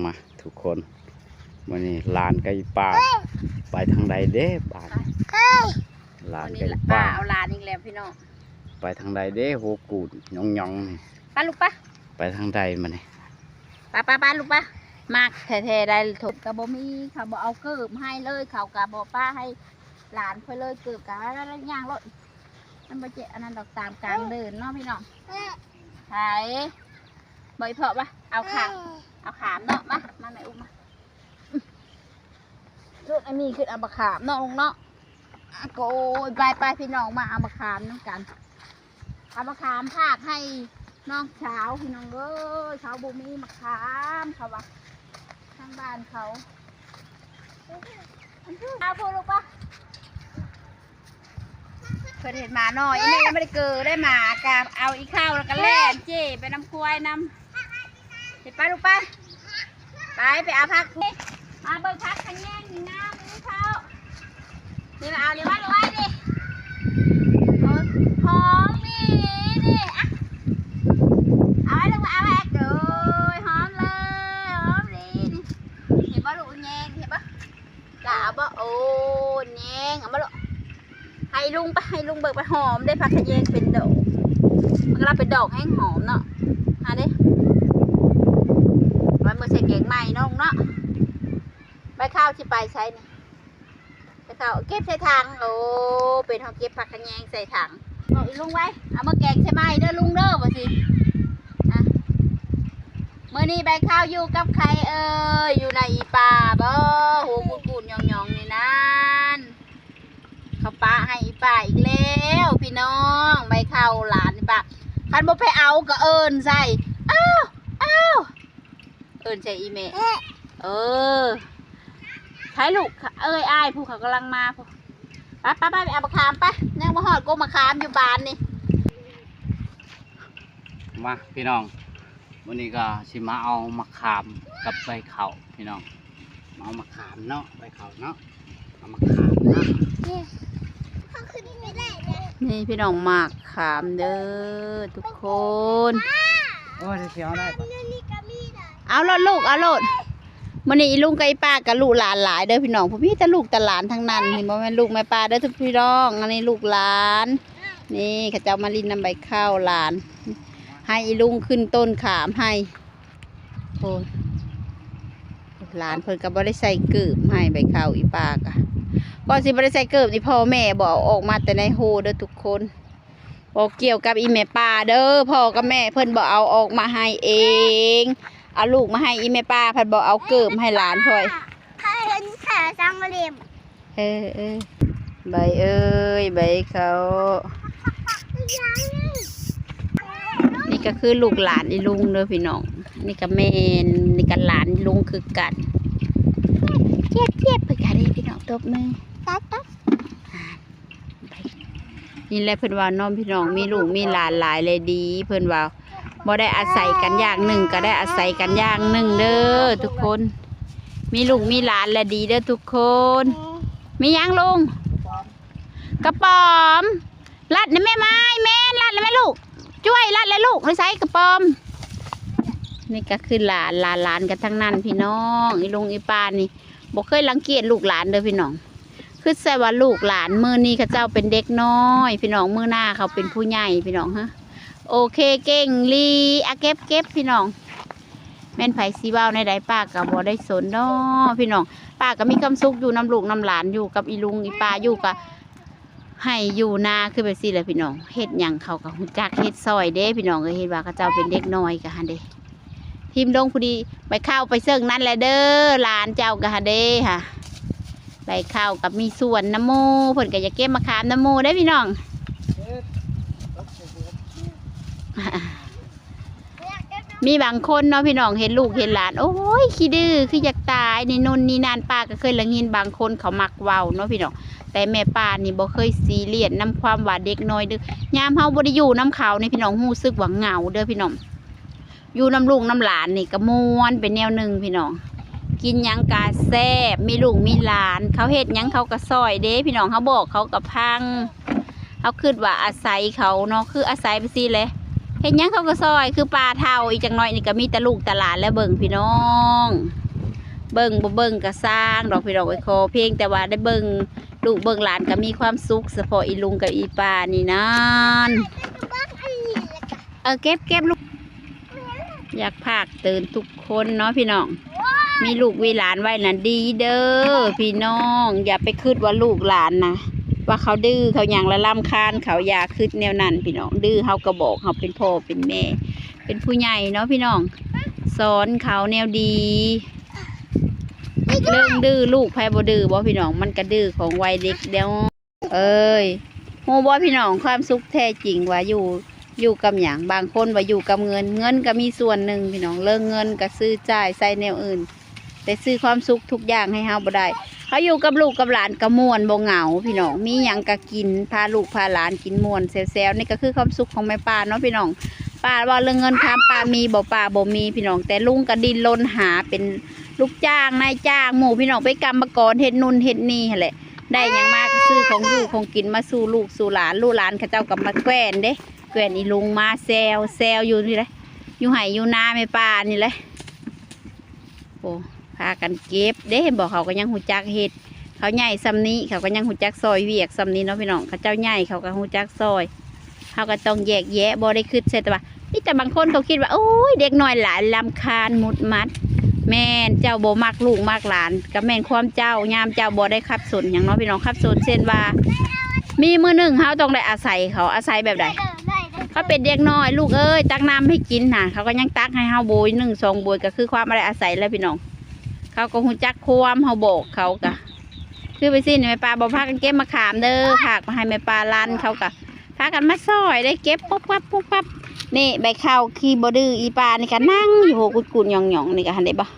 ມາທຸກຄົນ ມື້ນີ້ຫຼານກັບອີ່ປ້າໄປທາງໃດເດ້ບາດນີ້? ຫຼານກັບອີ່ປ້າ ມື້ນີ້ປ້າເອົາຫຼານອີກແລ້ວພີ່ນ້ອງ. ໄປທາງໃດເດ້? ໂຫ ກູດຫຍ້ອງໆນີ້ ໄປລູກປະ ໄປທາງໃດມານີ້? ໄປໆໆ ລູກປະ. ມັກແທ້ໆ ໄດ້ທົບກໍບໍ່ມີ ເຂົາບໍ່ເອົາເກີບໃຫ້ເລີຍ ເຂົາກໍບໍ່ປະໃຫ້ຫຼານຂ້ອຍເລີຍ ເກີບກໍຍ່າງໂລດ. ມັນບໍ່ເຈັບອັນນັ້ນດອກ ຕາມກາງເດີນເນາະພີ່ນ້ອງ. ໃຜ ບໍ່ອີ່ເພາະວະ ເອົາຂາມ ເອົາຂາມເນາະ ມາ ມາແມ່ອຸ້ມມາ. ອືມ ຊຸດອັນນີ້ຄືເອົາບັກຂາມເນາະ ລຸງເນາະ. ໂອ້ຍ ໄປໆ ພີ່ນ້ອງ ມາເອົາບັກຂາມນຳກັນ. ເອົາບັກຂາມຝາກໃຫ້ນ້ອງສາວ ພີ່ນ້ອງເອີຍ ເຂົາບໍ່ມີບັກຂາມ ເຂົາວ່າ ທາງບ້ານເຂົາ. ເອົາພຸ້ນລູກປະ. ເພິ່ນເຫັນໝານ້ອຍ ອີ່ແມ່ຍັງບໍ່ໄດ້ເກີໄດ້ ໝາກະເອົາອີ່ເຂົ້າ ແລ້ວກະແລ່ນເຈ້ໄປນຳຄວາຍນຳ. ເຫັນປະລູກປະ. ໄປ ໄປເອົາຜັກ ມາເບິ່ງຜັກຂະແຍງນີ້ງາມນີ້ເຂົາ. ນີ້ມາເອົານີ້ມາລູກມານີ້. ໂອ້ຍ ຫອມນີ້ ນີ້ ອະ ເອົາໄວ້ລູກມາ ເອົາໄວ້. ໂອ້ຍ ຫອມເລີຍ ຫອມນີ້ ນີ້. ເຫັນບໍ່ລູກ ແຍງ ເຫັນບໍ່? ກະເອົາບໍ່? ໂອ້ ແຍງ ເອົາມາໂລດ. ໃຫ້ລຸງໄປ ໃຫ້ລຸງເບິ່ງໄປ. ຫອມເດ້ ຜັກຂະແຍງເປັນດອກ ມັນກຳລັງເປັນດອກແຮງຫອມເນາະ. ຫາເດ້ ໄວ້ມື້ໃສ່ແກງໃໝ່ເນາະ ເນາະ. ໃບຂາວຊິໄປໃສນີ້? ໃບຂາວເກັບໃສ່ຖັງ. ໂອ້ ເປັນເຮົາເກັບຜັກຂະແຍງໃສ່ຖັງ. ບອກອີ່ລຸງໄວ້ ເອົາມາແກງໃສ່ໃໝ່ເດີລຸງເດີ ວ່າຊິ. ອ່ະ ມື້ນີ້ໃບຂາວຢູ່ກັບໃຜເອີຍ? ຢູ່ນຳອີ່ປ້າບໍ? ໂຫ ກູດໆຫຍ້ອງໆນີ້ນັ້ນ ເຂົາປະໃຫ້ອີ່ປ້າອີກແລ້ວພີ່ນ້ອງ. ໃບເຂົ້າຫຼານອີ່ປ້າ ຄັນບໍ່ໄປເອົາກໍເອີ້ນໃສ່ ອ້າວ ອ້າວ ເອີ້ນໃສ່ອີ່ແມ່. ເອີ ໃຜລູກເອີຍ ອ້າຍ ຜູ້ເຂົາກຳລັງມາ ຜູ້ ໄປໆໆ ໄປເອົາບັກຂາມໄປ. ຍັງບໍ່ຮອດກົກມະຂາມຢູ່ບ້ານນີ້. ມາພີ່ນ້ອງ ມື້ນີ້ກໍຊິມາເອົາໝາກຂາມກັບໃບເຂົ້າພີ່ນ້ອງ. ມາເອົາໝາກຂາມເນາະ ໃບເຂົ້າເນາະ ເອົາໝາກຂາມເນາະ. ນີ້ພີ່ນ້ອງ ໝາກຂາມເດີທຸກຄົນ. ໂອ້ຍ ຊິເອົາໄດ້ ເອົາໂລດລູກ ເອົາໂລດ. ມື້ນີ້ອີ່ລຸງກັບອີ່ປ້າກໍລູກຫຼານຫຼາຍເດີພີ່ນ້ອງ ຜູ້ມີແຕ່ລູກແຕ່ຫຼານທັງນັ້ນ. ນີ້ບໍ່ແມ່ນລູກແມ່ປ້າເດີທຸກພີ່ນ້ອງ ອັນນີ້ລູກຫຼານ. ນີ້ເຂົາເຈົ້າມາຫຼິ້ນນຳໃບເຂົ້າ ຫຼານ ໃຫ້ອີ່ລຸງຂຶ້ນຕົ້ນຂາມໃຫ້. ໂອ້ຍ ຫຼານເພິ່ນກໍບໍ່ໄດ້ໃສ່ເກີບໃຫ້ໃບເຂົ້າ ອີ່ປ້າກະ ກໍຊິບໍ່ໄດ້ໃສ່ເກີບນີ້ ພໍ່ແມ່ບໍ່ເອົາອອກມາແຕ່ໃນໂຮເດີທຸກຄົນ. ບໍ່ກ່ຽວກັບອີ່ແມ່ປ້າເດີ ພໍ່ກັບແມ່ເພິ່ນບໍ່ເອົາອອກມາໃຫ້ເອງ ເອົາລູກມາໃຫ້ອີ່ແມ່ປ້າ ພັດບໍ່ເອົາເກີບໃຫ້ຫຼານຂ້ອຍ. ເອີ ເອີ ໃບເອີຍ ໃບເຂົ້າ. ນີ້ກໍຄືລູກຫຼານອີ່ລຸງເດີພີ່ນ້ອງ ນີ້ກໍແມ່ນ ນີ້ກໍຫຼານອີ່ລຸງຄືກັນ. ຈຽບໆ ເພິ່ນກະເດ້ພີ່ນ້ອງ ຕົບມື. ນີ້ແຫຼະເພິ່ນວ່າເນາະພີ່ນ້ອງ ມີລູກມີຫຼານຫຼາຍແລະດີ ເພິ່ນວ່າ ບໍ່ໄດ້ອາໄສກັນຢ່າງໜຶ່ງ ກໍໄດ້ອາໄສກັນຢ່າງໜຶ່ງເດີທຸກຄົນ. ມີລູກມີຫຼານແລະດີເດີທຸກຄົນ. ມີຫຍັງລຸງ? ກະປອມ. ລັດໃນແມ່ໄມ້ ແມ່ນ ລັດໃນແມ່ລູກ ຈ້ວຍ ລັດແລ້ວລູກ. ໃນໃສກະປອມ? ນີ້ກໍຄືຫຼານ ຫຼານໆກັນທັງນັ້ນພີ່ນ້ອງ. ອີ່ລຸງອີ່ປ້ານີ້ບໍ່ເຄີຍລັງກຽດລູກຫຼານເດີພີ່ນ້ອງ. ຄິດໃສ່ວ່າລູກຫຼານ ມື້ນີ້ເຂົາເຈົ້າເປັນເດັກນ້ອຍພີ່ນ້ອງ ມື້ໜ້າເຂົາເປັນຜູ້ໃຫຍ່ພີ່ນ້ອງ. ຮະ ໂອເຄ ເກັ່ງລີ ອະ ເກັບໆ ພີ່ນ້ອງ. ແມ່ນໃຜຊິເວົ້າແນວໃດ ປ້າກໍບໍ່ໄດ້ສົນດອກພີ່ນ້ອງ. ປ້າກໍມີຄວາມສຸກຢູ່ນຳລູກນຳຫຼານ ຢູ່ກັບອີ່ລຸງອີ່ປ້າ ຢູ່ກະໄຮ່ຢູ່ນາ ຄືແບບຊີ້ແຫຼະພີ່ນ້ອງ. ເຮັດຫຍັງເຂົາກໍຮູ້ຈັກເຮັດຊ່ອຍເດ້ພີ່ນ້ອງເອີຍ. ເຫັນວ່າເຂົາເຈົ້າເປັນເດັກນ້ອຍກໍຫັ້ນເດ້. ທີມລົງພໍດີ ໃບເຂົ້າໄປເຊິ່ງນັ້ນແຫຼະເດີ ຫຼານເຈົ້າກໍຫັ້ນເດ້ຫະ. ໃບເຂົ້າກໍມີສວນນຳໝູ່ ເພິ່ນກໍຢາກເກັບມະຂາມນຳໝູ່ເດ້ພີ່ນ້ອງ. ມີບາງຄົນເນາະພີ່ນ້ອງ ເຫັນລູກເຫັນຫຼານ ໂອ້ຍ ຂີ້ດື້ ຄືຢາກຕາຍ ນີ້ໂນ່ນນີ້ນັ້ນ. ປ້າກໍເຄີຍໄດ້ຍິນບາງຄົນເຂົາມັກເວົ້າເນາະພີ່ນ້ອງ. ແຕ່ແມ່ປ້ານີ້ບໍ່ເຄີຍຊີຣຽສນຳຄວາມວ່າເດັກນ້ອຍດື້. ຍາມເຮົາບໍ່ໄດ້ຢູ່ນຳເຂົານີ້ພີ່ນ້ອງ ຮູ້ສຶກວ່າເຫງົາເດີພີ່ນ້ອງ. ຢູ່ນຳລູກນຳຫຼານນີ້ກໍມ່ວນໄປແນວໜຶ່ງພີ່ນ້ອງ. ກິນຫຍັງກໍແຊບ ມີລູກມີຫຼານ ເຂົາເຮັດຫຍັງເຂົາກໍຊ່ອຍເດ້ພີ່ນ້ອງ. ເຮົາບອກເຂົາກໍຟັງ. ເຮົາຄິດວ່າອາໄສເຂົາເນາະ ຄືອາໄສໄປຊີ້ແຫຼະ. ເຮັດຫຍັງເຂົາກໍຊ່ອຍ ຄືປ້າເຖົ້າ ອີກຈັກໜ້ອຍນີ້ກໍມີແຕ່ລູກແຕ່ຫຼານແລ້ວເບິ່ງພີ່ນ້ອງ ເບິ່ງບໍ່ເບິ່ງກໍຊ່າງດອກພີ່ນ້ອງເອີຍ ຂໍພຽງແຕ່ວ່າໄດ້ເບິ່ງລູກເບິ່ງຫຼານກໍມີຄວາມສຸກ ສະເພາະອີລຸງກັບອີປ້ານີ້ນັ້ນ ເອີ ເກັບ ເກັບລູກ ຢາກຝາກເຕືອນທຸກຄົນເນາະພີ່ນ້ອງ ມີລູກມີຫຼານໄວ້ນະດີເດີພີ່ນ້ອງ ຢ່າໄປຄິດວ່າລູກຫຼານນະ ວ່າເຂົາດື້ເຂົາຫຍັງລະລຳຄານເຂົາ ຢ່າຄິດແນວນັ້ນພີ່ນ້ອງ ດື້ເຮົາກໍບອກ ເຮົາເປັນພໍ່ເປັນແມ່ ເປັນຜູ້ໃຫຍ່ເນາະພີ່ນ້ອງ ສອນເຂົາແນວດີ ເລື່ອງດື້ ລູກໃຜບໍ່ດື້ບໍ່ພີ່ນ້ອງ ມັນກະດື້ຂອງໄວເດັກເດ້ ເອີຍ ຮູ້ບໍ່ພີ່ນ້ອງ ຄວາມສຸກແທ້ຈິງວ່າຢູ່ ຢູ່ກັບຫຍັງ ບາງຄົນວ່າຢູ່ກັບເງິນ ເງິນກໍມີສ່ວນໜຶ່ງພີ່ນ້ອງ ເລື່ອງເງິນກໍຊື້ຈ່າຍໃຊ້ແນວອື່ນ ແຕ່ຊື້ຄວາມສຸກທຸກຢ່າງໃຫ້ເຮົາບໍ່ໄດ້ ເຮົາຢູ່ກັບລູກກັບຫຼານກໍມ່ວນບໍ່ເຫງົາພີ່ນ້ອງ ມີຫຍັງກໍກິນ ພາລູກພາຫຼານກິນມ່ວນແຊວໆ ນີ້ກໍຄືຄວາມສຸກຂອງແມ່ປ້າເນາະພີ່ນ້ອງ ປ້າເວົ້າເລື່ອງເງິນຄຳ ປ້າມີບໍ່ ປ້າບໍ່ມີພີ່ນ້ອງ ແຕ່ລຸງກໍດີ້ນລົນຫາເປັນລູກຈ້າງນາຍຈ້າງໝູ່ພີ່ນ້ອງ ເປັນກຳມະກອນເຮັດນຸ່ນເຮັດນີ້ຫັ້ນແຫຼະ ໄດ້ຫຍັງມາກໍຊື້ຂອງຢູ່ຂອງກິນມາສູ່ລູກສູ່ຫຼານ ລູກຫຼານເຂົາເຈົ້າກໍມາແກວ່ນເດ້ ແກວ່ນອີລຸງມາແຊວ ແຊວຢູ່ນີ້ແຫຼະ ຢູ່ໄຮ່ຢູ່ນາແມ່ປ້ານີ້ແຫຼະ ໂອ້ ພາກັນເກັບເດ້ ເຫັນບໍ່ ເຂົາກໍຍັງຮູ້ຈັກເຮັດ ເຂົາໃຫຍ່ຊ່ຳນີ້ ເຂົາກໍຍັງຮູ້ຈັກຊ່ອຍວຽກຊ່ຳນີ້ເນາະພີ່ນ້ອງ ເຂົາເຈົ້າໃຫຍ່ເຂົາກໍຮູ້ຈັກຊ່ອຍ ເຮົາກໍຕ້ອງແຍກແຍະ ບໍ່ໄດ້ຄິດໃສ່ແຕ່ວ່າ ມີແຕ່ບາງຄົນເຂົາຄິດວ່າ ໂອ້ຍ ເດັກນ້ອຍຫຼາຍລຳຄານໝຸດໝັດ ແມ່ນເຈົ້າບໍ່ມັກລູກມັກຫຼານ ກໍແມ່ນຄວາມເຈົ້າ ຍາມເຈົ້າບໍ່ໄດ້ຂັດສົນຫຍັງເນາະພີ່ນ້ອງ ຂັດສົນເຊັ່ນວ່າ ມີມື້ໜຶ່ງເຮົາຕ້ອງໄດ້ອາໄສເຂົາ ອາໄສແບບໃດ? ເຂົາເປັນເດັກນ້ອຍ ລູກເອີຍ ຕັກນ້ຳໃຫ້ກິນນະ ເຂົາກໍຍັງຕັກໃຫ້ເຮົາໂບຍໜຶ່ງສອງໂບຍ ກໍຄືຄວາມໄດ້ອາໄສແຫຼະພີ່ນ້ອງ ເຂົາກໍຮູ້ຈັກຄວາມເຮົາບອກເຂົາກະ ຄືໄປຊີ້ນແມ່ປ້າບໍ່ພາກັນເກັບມະຂາມເດີ ພາກມາໃຫ້ແມ່ປ້າລັນ ເຂົາກະພາກັນມາຊ່ອຍໄດ້ເກັບປຸບປັບປຸບປັບ ນີ້ໃບເຂົ້າທີ່ບໍ່ດື້ ອີປ້ານີ້ກະນັ່ງຢູ່ ໂຫ ກຸດໆຫຍ້ອງໆ ນີ້ກະຫັ້ນເດ້ບໍ່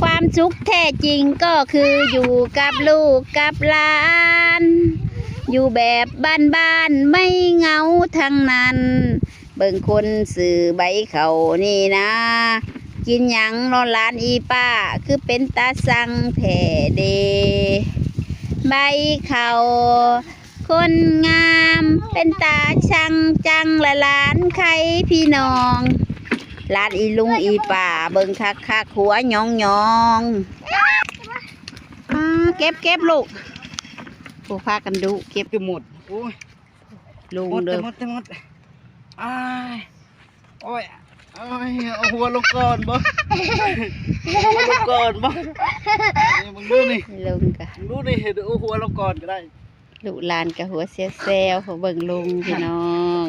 ຄວາມສຸກແທ້ຈິງກໍຄືຢູ່ກັບລູກກັບຫຼານ ຢູ່ແບບບ້ານໆ ໄມ່ເຫງົາທັງນັ້ນ ເບິ່ງຄົນຊື້ໃບເຂົ້ານີ້ນາ ກິນຫຍັງເນາະຫຼານອີປ້າ ຄືເປັນຕາຊັງແທ້ເດ ໃບເຂົ້າ ຄົນງາມເປັນຕາຊັງຈັງລະຫຼານໄຄພີ່ນ້ອງ ຫຼານອີລຸງອີປ້າເບິ່ງຄັກໆ ຫົວຫຍ້ອງໆ ອ່າ ເກັບໆ ລູກ ໂອ້ ພາກັນດຸເກັບ ຈະໝົດ ໂອ້ຍ ລົງເດີ ໝົດແຕ່ໝົດແຕ່ໝົດ ອ້າຍ ໂອ້ຍ ໂອ້ຍ ເອົາຫົວລົງກ່ອນບໍ່ ເອົາຫົວລົງກ່ອນບໍ່ ນີ້ ມຶງດູນີ້ ລົງກະ ມຶງດູນີ້ ເຮັດເອົາຫົວລົງກ່ອນກໍໄດ້ ລູກຫຼານກະຫົວແຊວໆ ເຂົາເບິ່ງລຸງພີ່ນ້ອງ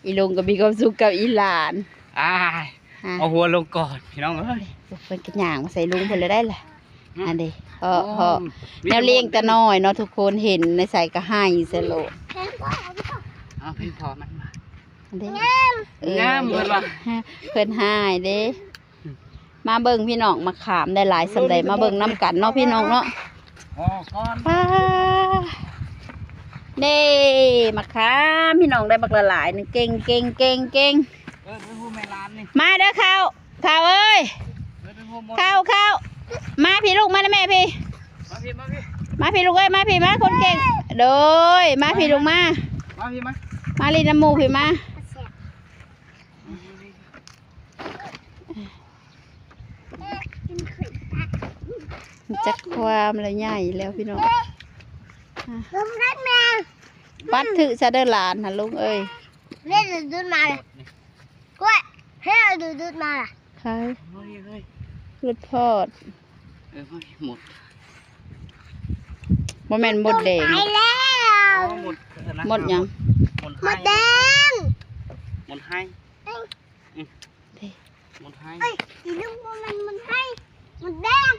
ອີລຸງກໍມີຄວາມສຸກກັບອີຫຼານ ອ້າຍ ຮະ ເອົາຫົວລົງກ່ອນພີ່ນ້ອງເອີຍ ເພິ່ນກໍຍ່າງມາໃສ່ລຸງເພິ່ນລະໄດ້ລະ ອືມ ອັນເດ ເພາະ ໂອ້ ເພາະ ມີແຕ່ ແນວລ້ຽງແຕ່ນ້ອຍເນາະ ທຸກຄົນເຫັນໃນໃສກໍໄຫ້ຊະໂລດ ເອົາເພງພໍມັນມາ ອັນເດ ງາມ ເອີ ງາມເພິ່ນວ່າ ເພິ່ນຮ້າຍເດ້ ມາເບິ່ງພີ່ນ້ອງ ມະຂາມໄດ້ຫຼາຍສ່ຳໃດ ມາເບິ່ງນຳກັນເນາະພີ່ນ້ອງເນາະ ອໍ ກ່ອນ ປ້າ ເດ້ ມະຂາມ ພີ່ນ້ອງໄດ້ບັກຫຼາຍໆ ນີ້ ເກັ່ງໆໆໆ ເອີ ໄປຮູ້ແມ່ຫຼານນີ້ ມາເດີເຂົ້າ ເຂົ້າເອີຍ ເອີ ໄປຮູ້ໝົດ ເຂົ້າ ເຂົ້າ ມາພີ່ລູກ ມານຳແມ່ພີ່ ມາພີ່ ມາພີ່ ມາພີ່ລູກເອີຍ ມາພີ່ ມາຄົນເກັ່ງ ໂດຍ ມາພີ່ລູກ ມາ ມາພີ່ ມາ ມາຫຼິ້ນນຳໝູ່ພີ່ ມາ ຈັກຄວາມລະໃຫຍ່ແລ້ວພີ່ນ້ອງ ປັດຖືຊະເດີຫຼານຫັ້ນລຸງເອີຍ ເຮັດດູດມາເລີຍ ກ້ວຍ ເຮັດດູດມາລະ ໃຜ ເຮີ້ຍ ເຮີ້ຍ ຫຼຸດພອດ ເອີ ໂອ້ຍ ໝົດ ບໍ່ແມ່ນມົດແດງ ໄປແລ້ວ ອໍ ໝົດ ໝົດຫຍັງ ໝົດ ໝົດແດງ ໝົດໄຮ່ ເດ້ ໝົດໄຮ່ ເອີຍ ອີລຸງບໍ່ແມ່ນໝົດໄຮ່ ໝົດແດງ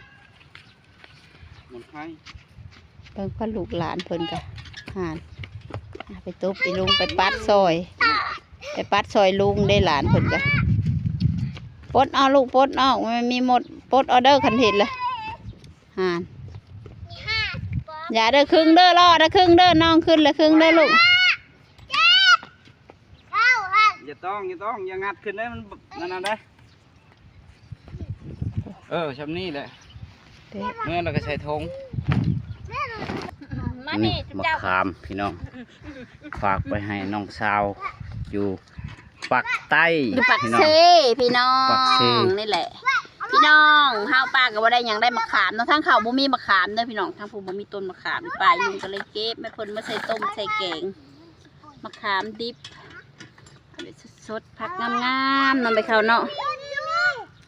ໝົດໄຮ່ ເບິ່ງພໍ່ລູກຫຼານເພິ່ນກະ ຫັ້ນ ໄປຕົບອີລຸງ ໄປປັດຊ່ອຍ ໄປປັດຊ່ອຍລຸງເດ້ ຫຼານເພິ່ນກະ ປົດເອົາລູກ ປົດອອກ ມັນມີມົດ ປົດເອົາເດີ ຄັນເຫັນລະ ຫັ້ນ ຢ່າເດີ ຄຶ່ງເດີ ລໍເດີ ຄຶ່ງເດີ ນ້ອງຂຶ້ນລະ ຄຶ່ງເດີລູກ ຢ່າຕ້ອງ ຢ່າຕ້ອງ ຢ່າງັດຂຶ້ນເດີ ມັນ ມັນນັ້ນເດີ ເອີ ຊ່ຳນີ້ແຫຼະ ເອີ ເມື່ອແລ້ວກໍໃສ່ຖົງ ນີ້ ນີ້ ເຈົ້າ ມະຂາມພີ່ນ້ອງ ຝາກໄປໃຫ້ນ້ອງສາວຢູ່ປາກໃຕ້ ຢູ່ປາກເຊ ພີ່ນ້ອງ ພີ່ນ້ອງ ປາກເຊ ນີ້ແຫຼະ ພີ່ນ້ອງ. ເຮົາປ້າກໍບໍ່ໄດ້ຫຍັງ ໄດ້ມະຂາມເນາະ ທາງເຂົາບໍ່ມີມະຂາມເດີພີ່ນ້ອງ ທາງຜູ້ບໍ່ມີຕົ້ນມະຂາມ ປ້າລຸງກໍເລີຍເກັບມາ ເພິ່ນມາໃສ່ຕົ້ມໃສ່ແກງ ມະຂາມດິບ ອັນນີ້ສົດໆ ຜັກງາມໆ ນຳໄປເຂົາເນາະ.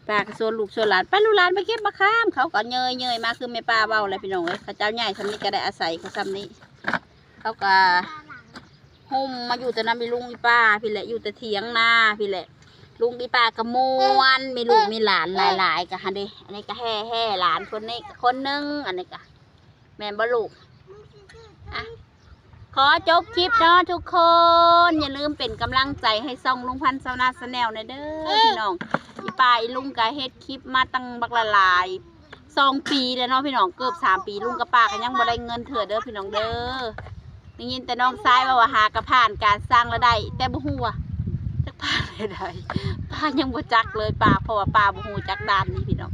ປ້າກໍຊວນລູກຊວນຫຼານ ໄປລູກຫຼານໄປເກັບມະຂາມ ເຂົາກໍເຍີ້ຍໆ ມາ ຄືແມ່ປ້າເວົ້າແຫຼະພີ່ນ້ອງເອີຍ ເຂົາເຈົ້າໃຫຍ່ສ່ຳນີ້ກໍໄດ້ອາໄສເຂົາສ່ຳນີ້ ເຂົາກໍໂຮມມາຢູ່ແຕ່ນຳອີລຸງອີປ້າພີ້ແຫຼະ ຢູ່ແຕ່ຖຽງນາພີ້ແຫຼະ ລຸງອີປ້າກໍມ່ວນ ມີລູກມີຫຼານຫຼາຍໆ ກໍຫັ້ນເດ ອັນນີ້ກໍແຫ່ໆ ຫຼານຄົນນີ້ກໍຄົນໜຶ່ງ ອັນນີ້ກໍ ແມ່ນບໍ່ລູກ? ອ່ະ ຂໍຈົບຄລິບເນາະທຸກຄົນ ຢ່າລືມເປັນກຳລັງໃຈໃຫ້ຊ່ອງລຸງພັນຊາວນາ Channel ແດ່ເດີພີ່ນ້ອງ. ອີປ້າອີລຸງກໍເຮັດຄລິບມາຕັ້ງບັກຫຼາຍໆ ສອງປີແລ້ວເນາະພີ່ນ້ອງ ເກືອບສາມປີ ລຸງກັບປ້າກໍຍັງບໍ່ໄດ້ເງິນເທື່ອເດີພີ່ນ້ອງເດີ. ໄດ້ຍິນແຕ່ນ້ອງຊາຍເວົ້າວ່າຫາກະຜ່ານການສ້າງລາຍໄດ້ ແຕ່ບໍ່ຮູ້ວ່າຈັກຜ່ານລາຍໄດ້ ປ້າຍັງບໍ່ຈັກເລີຍ ປ້າ ເພາະວ່າປ້າບໍ່ຮູ້ຈັກດ້ານນີ້ພີ່ນ້ອງ.